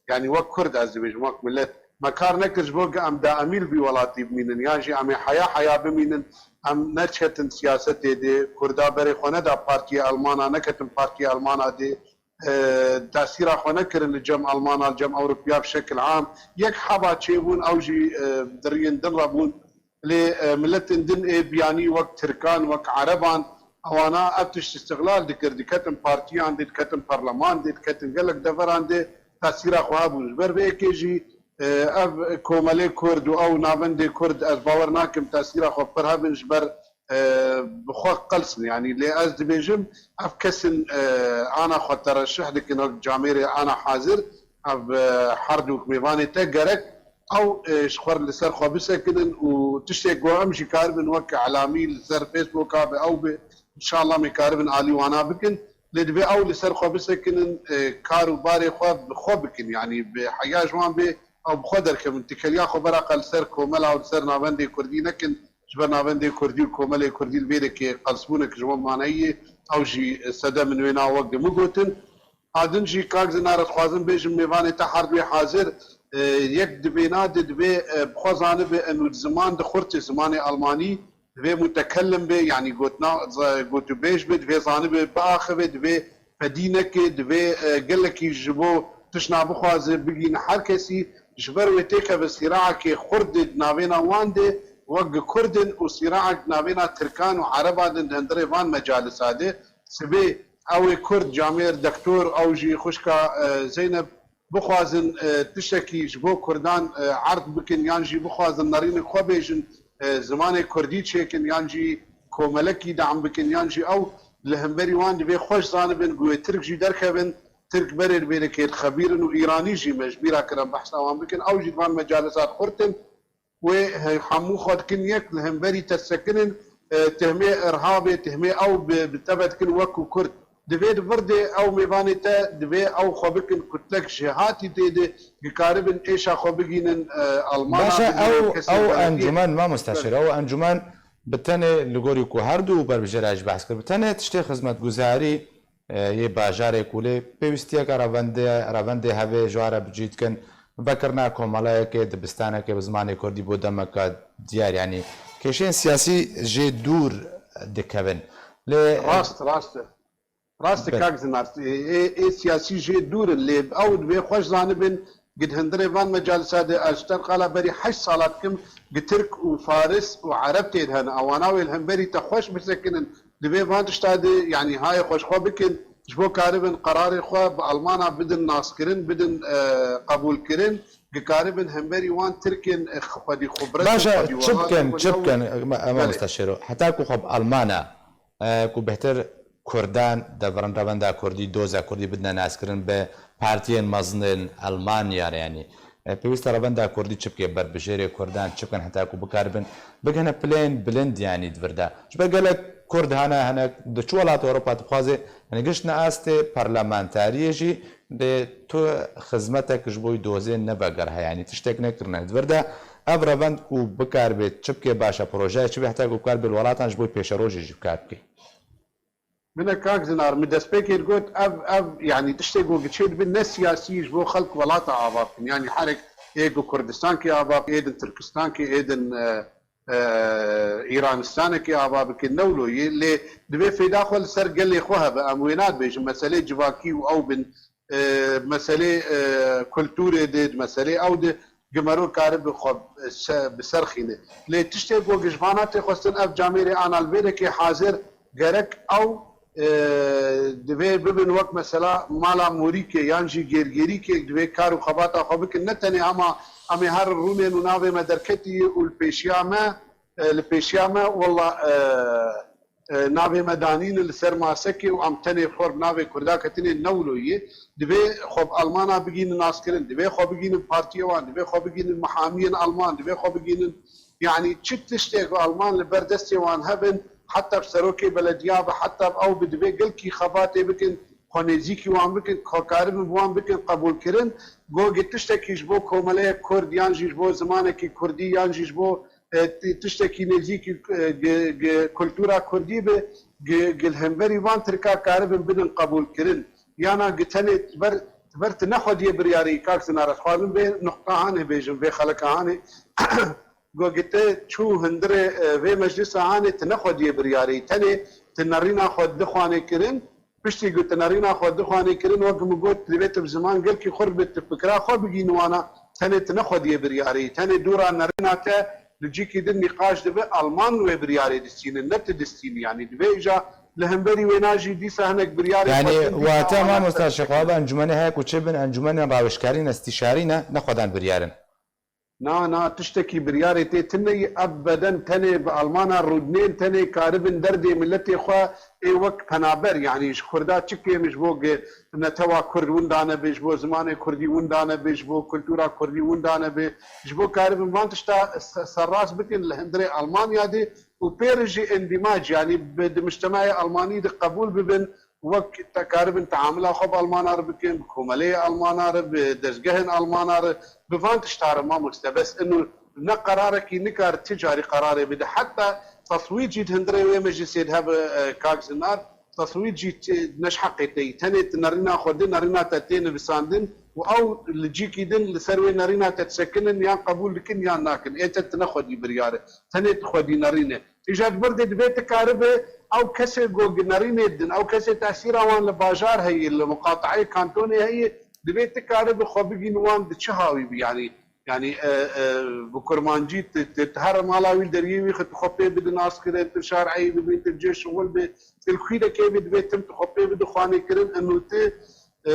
yanî wek Kurd ez dibêjim, wek milet, me kar nekir ji bo ge em daimî li vî welatî bimînin, yan jî em ê heya heya bimînin, em neketin siyasetê dê, Kurda berê xwe neda partiyê Almana, neketin partiyê Almana dê, e, tesîra xwe nekirin li cem Almana, li cem Ewropiya bi şekil am. Yek heba çêbûn, ew jî, e, di riyên din re bûn. Lê, e, miletên din ê biyanî wek Tirkan, wek Ereban, ewana ev tişt îstixlal dikir, diketin partiyan dê, diketin parleman dê, diketin gelek deveran dê, tesîra xwe hebûn. Ji ber vê yekê jî, e, ev komelê Kurd û ew navendê Kurd, ez bawer nakim tesîra xwe pir hebin, ji ber e, bi xwe qels in. Yanî lê ez dibêjim, ev kesin, e, ana xwe tereşih dikin, wek camêrê ana hazir, ev, e, her du mêvanê te gerek ew, e, ji xwe li ser xwe bisekinin û tiştê ku em jî karibin wek elamî li ser Facebooka be ew be, înşallah em ê karibin alî wana bikin. Lê divê ew li ser xwe bisekinin, e, kar û barê xwe bi xwe bikin. Yanî bi heya ji wan bê ew bi xwe derkevin. Têkiliya xwe bera qe li ser komela û li ser navendê Kurdî nekin. Ji ber navendê Kurdî û komelê Kurdî li vê derê qelsbûnek ji wan maneyê ye, ew jî sedem in wê na wek de min gotin. A din jî kak Zinar, ez dixwazim bêjim mêvanê te her duê hazir, e, yek divê na de divê, e, bi xwe zanibe û ziman dixurtê zimanê Almanî, divê mutekellim be, yanî gotina, z-, gotûbêj be, divê zanibe biaxive, divê fedî neke, divê, e, gelekî ji bo tişt nabixwaze bigihîne her kesî. Ji ber wê têkeve sîraekê xurt dê di navêna wan de wek Kurd in û sîraek di navêna Tirkan û Ereban de di hundirê van mecalisa de. Sibê ew ê Kurd, camêr, dektor, ew jî xwişka, e, Zeynep bixwazin, e, tiştekî ji bo Kurdan, e, erd bikin yan jî bixwazin nerînek xwe bêjin, e, zimanê Kurdî çêkin yan jî komelekî deam bikin yan jî ew li hemberî wan divê xweş zanibin, ku wê Tirk jî derkevin, Tirk berê li vê derê xebîr in û Îranî jî me ji bîra kir em behsa wan bikin. Ew jî di van mecalisa de xurt in. Wê he-, hemû xwe dikin yek, li hemberî te sekinin, e, tehmê irhabê, tehmê ew bi, bi te ve dikin wekû Kurd. Divê di vir de ew mêvanê te, divê ew xwe bikin kutlek jêhatî tê de, dikaribin êşa xwe bigînin, e, Almana, Baş e, bigînin ew, kesên ew belediyê. Encûmen, mamoste Şêr, ew encûmen bi tenê li gorî ku her du berbijêra jî behs kir, bi tenê tiştê xizmetguzarî, e, yê bajarê ku lê pêwîstiyeke revendê, revendê hevê ji wa re bi cî dikin, vekirina komeleyekê, dibistanekê bi zimanê kurdî bo demeke diyar, yanî kêşeyên siyasî jê dûr dikevin. Lê, e, Rast, rast e. Rast e, Belê. Kak Zinar. Ê, ê, ê siyasî jê dûr in, lê ew divê xweş zanibin, Gid hundirê van mecalisa de ez ji te re qala berî heşt sala dikim, gi Tirk û Faris û Ereb tê de hene. Ewana wê li hemberî te xweş bisekinin. Divê van tişta de, yanî hayê xwe ji xwe bikin, ji bo karibin qerarê xwe bi Almana bidin naskirin, bidin, e, qebûlkirin, gi karibin hemberî wan Tirkên, e, xwedî xwe birez, Baş e, xwedî çi welat, bikin, xwedî çi bikin, ew e, ma-, Belê. Mamosta Şêro? Heta ku xwe bi Almana, e, ku bêhtir Kurdan, devirin revenda Kurdî, doza Kurdî bidine naskirin bi partiyên mezin ên Almanya re, yanî, e, pêwîst e revenda Kurdî çi bike, berbijêrê Kurdan çi bikin heta ku bikaribin bigihine pilên bilind, yanî di vir de. Ji ber gelek Kurd hene, hinek di çi welat Ewropa dixwaze, yanî, giştine astê parlamentariyê jî lê tu xizmetek ji bo dozê nevegerhe, yanî tiştek nekirine. Di vir de ev revend ku bikaribe çi bike baş e, projeyê çi be heta ku bikaribe li welatan ji bo pêşerojê jî bikar bike. Min e kak Zinar, min destpêkê got, ev, ev, yanî tiştê ku giçê dibe ne siyasî ji bo xelk welata ava bikin. Yanî herek ê ku Kurdistankê ava bike, êdin Tirkistankê, êdin, e, e, Îranistanekê ava bike, ne wilo yê. Lê divê fêda xwe li ser gelê xwe hebe. Em wê nadibêjin meselê civakî û ew bin, e, meselê, e, kulturê de, meselê ew de, gi mero karibe xwe se-, bi ser xîne. Lê tiştê ku gi ji vana tê xwestin, ev camêrê ana li vêrekê hazir, gerek ew, e, divê bibin wek mesela mala morîkê yan jî gêrgêrîkê, divê kar û xebata xwe bikin. Ne tenê hema em ê herin rûnên û navê me derketî û li pêşiya me, e, li pêşiya me, wela, e, e, navê me danîne li ser masekê û em tenê xwe bi navê Kurda ketinê, ne wilo yê. Divê xwe bi Almana bigînin naskirin, divê xwe bigînin partiyê wan, divê xwe bigînin mihamiyên Alman, divê xwe bigînin, yanî çi tiştê ku Alman li ber destê wan hebin, heta bi serokê belediya be, heta bi ew be, divê gelkî xebatê bikin, xwe nêzîkî wan bikin, xwe karibin bi wan bikin qebûlkirin. Go gi tiştekî ji bo komeleyek Kurd yan jî ji bo zimanekî Kurdî yan jî ji bo e, ti-, tiştekî nêzîkî, e, gi, gi kultura Kurdî bi, gi, gi li hemberî van Tirka karibin bidin qebûlkirin. Yana gi tenê ti ber, ti ber ti nexwediye biryarî, kak Zinar, ez xwazim vê nuqta hanê bêjim, vê xeleka hanê. Go gi ti çû hundirê, e, vê meclisa hanê ti nexwediye biryarî. Tenê ti nerîna xwe dixwanê kirin, Piştî ku tu nerîna xwe dixwanê kirin, wek min got, divê tu bi ziman gelkî xurt bi, tu fikra xwe bigî wana, tenê tu nexwediyê biryarê yî. Tenê dûra nerîna te li cîkî din nîqaş dibe, Alman wê biryarê distînin, ne tu distînî. Yanî divê îja li hemberî wêna jî dîsa hinek biryarê Yanî xwe din dîsa wate wana mamosta ser Şêxo, ev encûmenê heye ku çi bin, encûmenên rawêjkarî ne, stîşarî ne, ne xwedan biryarin. Na, na, tiştekî biryarê tê tune yî, ebeden tenê bi Almana rûdinên, tenê karibin derdê miletê xwe ê wek penaber, yanî ji Kurda çi kêm ji bo gi-, netewa Kurd winda nebe, ji bo zimanê Kurdî winda nebe, ji bo kultura Kurdî winda nebe, ji bo karibin van tişta se-, serrast bikin li hundirê Almanya de û pê re jî endîmac, yanî bi, di mictemayê Almanî de qebûl bibin, wek te karibin teamila xwe bi Almana re bikin, bi komeleyê Almana re, bi dezgehên Almana re, bi van tişta re mamoste. Bes ino ne qerarekî nikare ti carî qerarê bide. Heta teswît jî di hundirê wê meclisê de hebe, e, kak Zinar, teswît jî ti-, ne ji heqê te yî. Tenê tu nerîna xwe di, nerîna te tê nivisandin û ew li cîkî din li ser wê nerîna te disekinin, yan qebûl dikin yan nakin. Ê te tu ne xwedî biryar e. Tenê tu xwedî nerîn e. Îja di vir de divê tu karibe ew kesê ku gi nerînê din, ew kesê tesîra wan li bajar heye, li muqateyê kantonê heye, divê tu karibe xwe bigîn wan di çi hawî bi, yanî, yanî, e, e, bi kurmancî tu, tu, tu here mala wî, li deriyê wî xwe, tu xwe pê bide naskirin, tu şareyî bibîn, tu cê şixul be, tu li xwînekê bî, divê tim tu xwe pê bide xwanê kirin, ino tu, e,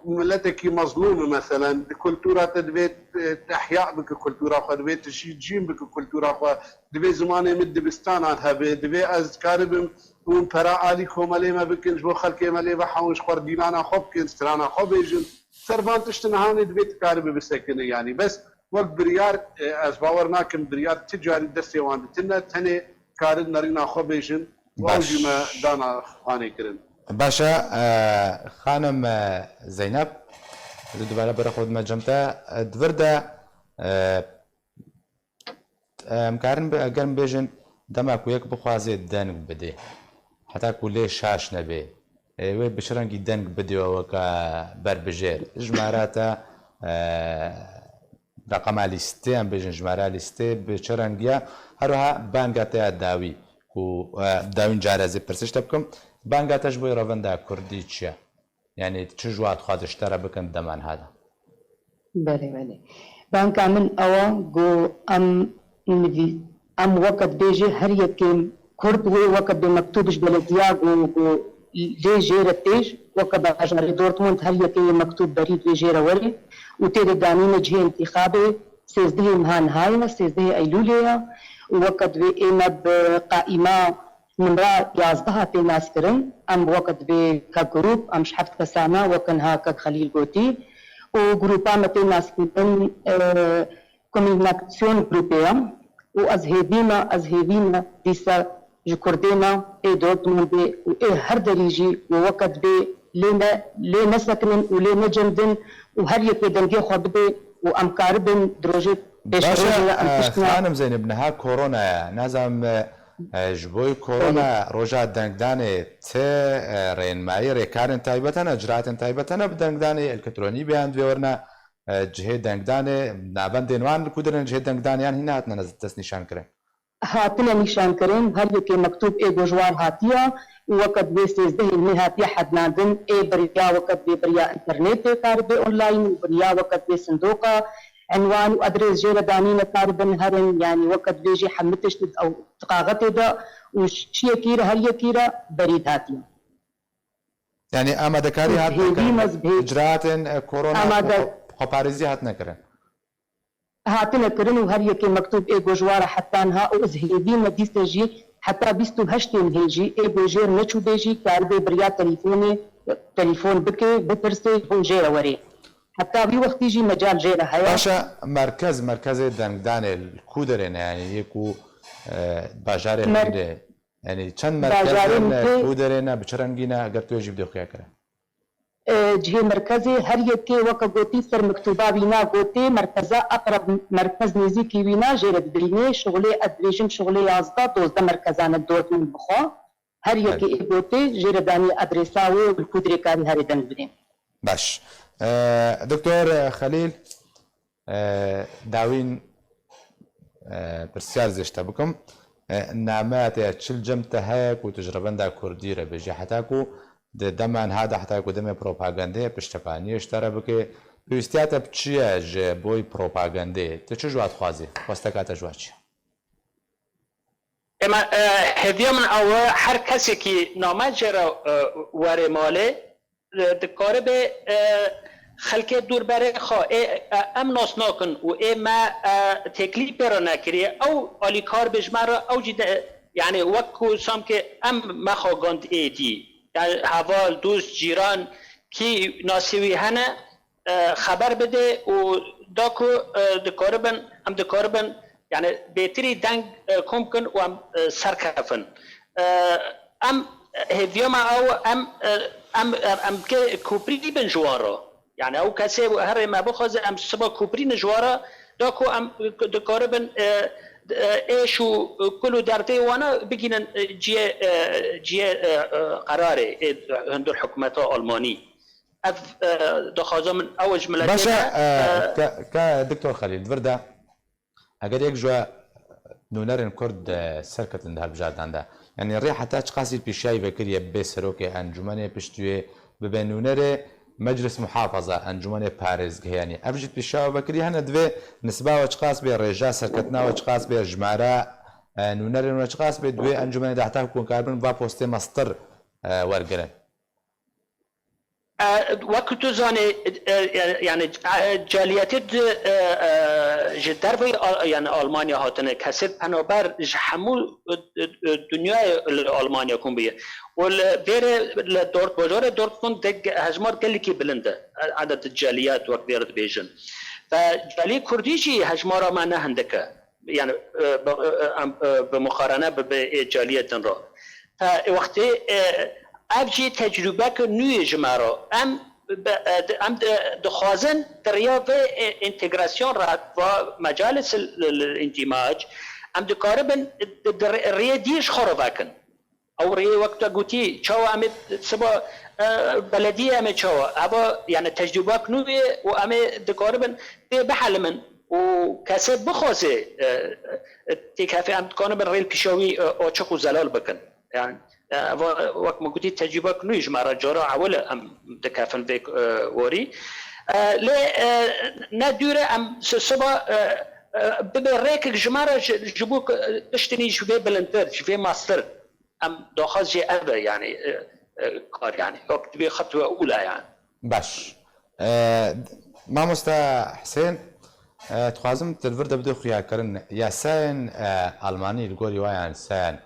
miletekî mezlûm e, meselen, di kultura te divê, e, te ihya bike kultura xwe, divê tu jî cîn bike kultura xwe, divê zimanê min dibistanan hebe, divê ez karibim hûn pera alî komelê me bikin, ji bo xelkê me lê vehewin, ji xwe re dînana xwe bikin, strana xwe bêjin. Ser van tiştin hanê divê tu karibe bisekine, yanî bes wek biryar, e, ez bawer nakim biryar ti carî destê wan de tune, tenê karin nerîna xwe bêjin û ew Baş. jî me dana xanê kirin. Baş e, e, xanim, e, Zeynep, ez ê dubare bere xwe dime cem te. E, di vir de, e, em karin bi-, eger em bêjin, dema ku yek bixwaze deng bidê, heta ku lê şaş nebe, e, wê bi çi rengî deng bidê we weke berbijêr? Jimara te, e, reqema lîstê, em bêjin jimara lîstê, bi çi rengî ye? Her wiha banga te ya dawî, ku, e, dawîn care ez ê pirsişte bikim, banga te ji bo revenda kurdî çi ye? Yanî çi ji wa dixwaze ji te re bikin di deman ha de? Belê, belê. Banka min ew e ku em nivî-, em weke dibêjê her yekê Kurd wê weke dibê mektûb ji belediya ku, ku lê jê re têj, weke bajarê Dortmund her yekê yê mektûb berî divê jê re werê û tê de danîne cihê întîxabê sêzdehê meha niha ye, sêzdehê Eylûlê ye û weke divê ê me bi qaîma nimra yazdeh tê naskirin. Em weke divê kek grûp, em ji heft kesana weke niha kek Xelîl gotî û grûpa me tê naskirin, e, Kombînasyon grûpê ye û ez hêvî me, ez hêvî me dîsa ji Kurdê me ê Dortmundê û ê her derî jî wê weke dibê lê ne, lê nesekinin û lê necemidin û her yekê dengê xwe bidê û em karibin di rojê pêşerojê de em tişt ne. Xanim Zeynep, niha korona ye. Nazanim, e, e, ji bo korona roja dengdanê ti, e, rênmayî, rêkarên taybet hene, ciratên taybet hene bi dengdanê elektronî biyan divê werine, e, cihê dengdanê, navendên wan li ku dirin cihê dengdanê yan hîn nehatine destnîşankirin? Hatine nîşankirin, her yekê mektûb ê ku ji wan hatiye û weke divê sêzdehê mê hatiye hednandin, ê biriya weke divê biriya înternetê karibe online û biriya weke divê sindoqa enwan û adres jê re danîne karibin herin, yanî weke divê jî hemû tişt ew di qaxetê de û çi yekî re her yekî re berî dihatiye. Yanî amadekarî hatine kirin, icraatên, e, korona, amade-, xwe-, xweparêzî hatine kirin. Hatine kirin û her yekê mektûb ê ku ji wan re heta niha û ez hêvî me dîse jî heta bîst û heştê mehê jî ê ku jêr neçûbê jî karibê biriya telîfonê, telîfon bike, bipirse, ji bo jê re werê. Heta vî wextî jî mecal jê re heye. Baş e, merkez, merkezê dengdanê li ku derê ne? Yanî yê ku, e, bajarê Mer-, hûn de Yanî çend merkez in, ku derê ne, bi çi rengî ne, eger tu yê jî bidê xuya kire? E, cihê merkezê her yekê weke gotî ser miktûba wî na gotê, merkeza eqreb merkez nêzîkî wî na jê re dibînê. Şixulê ez dibêjim şixulê yazdeh dozdeh merkezan in Dortmund bixwe. Her yekê ê gotê jê re danî adresa wê û li ku dirê karî herê deng bidê. Baş. E, Doktor Xelîl, E, dawîn, e, pirsyar zê ji te bikim. E, nameya te ya çil cem te heye ku tu ji revenda kurdî re bêjî, heta ku di dema niha de, heta ku demê propagandê ye, piştevaniyê ji te re bike, pêwîstiya te bi çi ye ji boy propagandê? Tu çi ji wa dixwazî? Xwesteka te ji wa çi ye? Ema, e, hêviya min ew e, her kesekî name jê re, e, were malê, e, dikaribe, e, xelkê dûrberê xwe ê, e, em nas nakin û ê me, e, têkilî pê re nekiriye. Ew alîkar be ji me re, ew jî de, yani wek ku samkê em me xwe gand êdî. Yani heval, dost, cîran, kî nasê wî hene, e, xeber bide û da ku, e, dikaribin, em dikaribin, yani bêtirî deng, e, kom kin û em, e, serkefin. E, em hêviya me ew, em, e, em, em, em ke koprî bin ji wan re. Yani ew kesê herê me bixwaze, em siba koprî ne ji wan re, da ku em dikaribin, e, e, êş û kul û derdê wana bigînin, e, ciyê, e, ciyê, e, e, qerarê, e, hundir hikûmeta Almanî. Ev, e, daxwaza min ew e ji miletê. Baş e, me, e, e, ke, ke Doktor Xelîl, di vir de, eger yek ji nûnerên Kurd, e, serketin di hilbijardan de, yanî rê heta çiqasî pêşiyayî vekiriye bê serokê encûmenê, piştî wê bibe nûnerê Meclis Muhafaza, Encûmenê Parêzgehê, yanî ev jî pêşiya we vekiriye, hene divê nisba we çiqas bê, rêja serketina we çiqas bê, jimara, e, nûnerên we çiqas bê, di wê encûmenê de heta ku karibin va postê mestir, e, wergirin? E, wek tu zanî, e, e, yani, e, caliyetê di, e, e, ji derveyî Al-, yani Almanya hatine, kesê penaber ji hemû, e, e, e, dinyayê li Almanya kom bûye. Û li vêrê li Dort-, bajarê Dortmund de ge-, hejmar gelekî bilind e. Edet caliyet wek vêr dibêjin. Ve caliyê Kurdî jî hejmara me ne hindik e. Yani, e, bi, e, em, e, bi muqarene bi, bi ê caliyê din re. Fe, wextê, e, ev jî tecrûbeke nû ye ji me re. Em, bi, e, di, em di, dixwazin di riya vê, e, întegrasyon re va mecalis l-, l-, întîmac, em dikaribin di, di rê-, rêyê dî ji xwe re vekin. Ew rêyê wek te gotî, çawa em ê siba, e, belediyê em ê çawa? Eva, yani tecrûbak nû ye û em ê dikaribin pê bihelimin û kesê bixwaze, e, e, têkefê em dikaribin rê li pîşa wî, e, açiq û zelal bikin. Yani, e, eva, wek min gotî tecrûbak nû ye ji me re cara ewil e em dikefin vê, e, warî. E, lê, e, ne dûr e em si-, siba, e, e, bibe rêkek ji me re ji, ji bo ku, e, tiştinî ji vê bilindtir, ji vê mastir. Em daxwaz jê ev e, yani, e, e, kar, yani. Wek divê xetwe ûla, yani. Baş. E, Mamoste Hisên, e, dixwazim tu li vir de bidê xuyakirin. Yasayên, e, Almanî li gorî we, yani, yasayên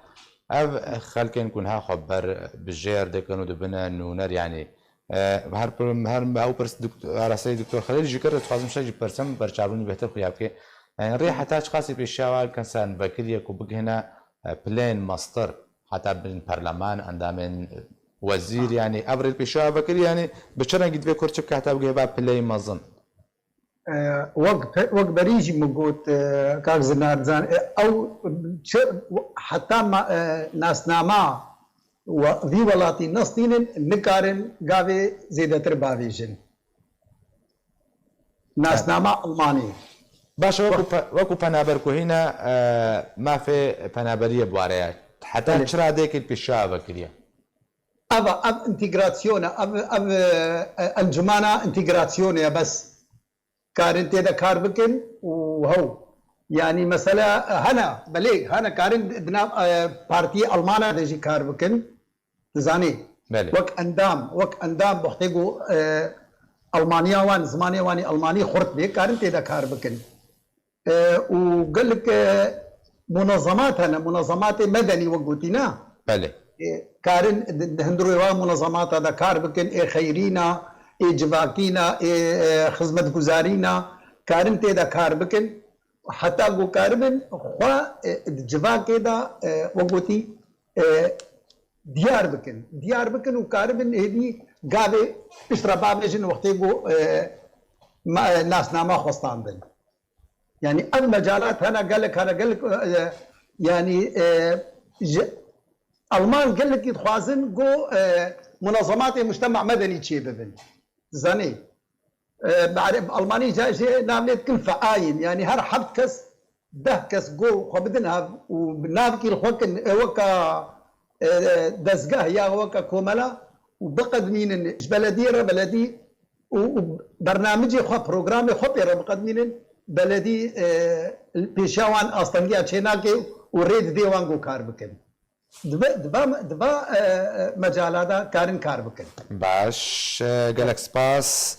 ev xelkên ku niha xwe ber bijêr dikin û dibine nûner, yani, e, her pir-, her, ew pirs dok-, arasteyî Doktor Xelîl jî kir, dixwazim şe jî pirsem, ber çavbûnî bêhtir xuya bike. Yani, rê heta çiqasî pêşiya we kin sen vekirî ye ku bigihine, e, pileyên mastir, heta bin perleman, endamên, e, wezîr, yani, ev rê pêşiya we vekirî, yani, bi çi rengî divê kur çi bike heta bigihê va pileyê mezin? E, wek pe-, wek berî jî min got, e, kak Zinarcan, e, ew çi, heta ma-, e, nasnama we-, vî welatî nestînin, nikarin gavê zêdetir bavêjin. Nasnama Almanî. Baş e, wekû Wek- pe-, wekû penaberkuhîna, e, mafê penaberiyê bi ware ye. Heta Belê. çi radeyekê li pêşiya we vekiriye? Ev, ev întegrasyone, ev, ev, e, encumana întegrasyonê ye bes. Karin tê de kar bikin û hew. Yani mesela, e, hene, belê, hene karin di nav, e, partiyê Almana de jî kar bikin. Dizanî, Belê. wek endam, wek endam wextê ku, e, Almaniya wan, zimanê wan ê Almanî xurt bê, karin tê de kar bikin. E, û gelek, e, munazemat hene, munazematê medenî wek gotî ne? Belê. E, karin di, di hundirê wan munazemata de kar bikin, ê xeyrîna, ê civakîna, ê, e, xizmetguzarîna, karin tê de kar bikin. Heta ku karibin xwe, e, di civakê de, e, wek gotî, e, diyar bikin. Diyar bikin û karibin hêdî gavê pişt re bavêjin wextê ku, e, ma-, e, nasnama xwe standin. Yani ev mecalat hene gelek, hene gelek, e, yani, e, ji Alman gelekî dixwazin ku, e, munazematê mujtema medenî çêbibin. Zanî, e, bi Ereb-, Almanî ca jê nav lê dikin feayîn. Yani her heft kes, deh kes ku xwe bidin hev û bi navkî li xwe kin, e, weka, e, dezgeh ya weka komela û biqedmînin ji belediyê re beledî û, û bernamicê xwe, programê xwe pê re biqedmînin, beledî, e, pêşiya wan astengiya çênake û rê didê wan ku kar bikin. Di va, di va, di va, e, e, mecala de karin kar bikin. Baş, e, gelek spas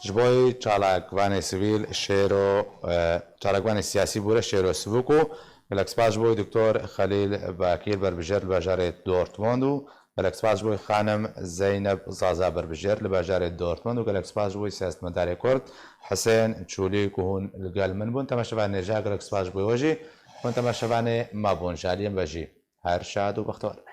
ji bo çalakvanê sivîl Şêro, e, çalakvanê siyasî bûre Şêro Sivik û gelek spas ji bo Doktor Xelîl Bakîr, berbijêr li bajarê Dortmund û gelek spas ji bo xanim Zeynep Zaza, berbijêr li bajarê Dortmund û gelek spas ji bo siyasetmedarê Kurd Hisên Çûlî ku hûn li gel min bûn. Temaşevanê hêja gelek spas ji bo we jî. Hûn temaşevanê me bûn, ji aliyê me jî. Her şad û bextewar be.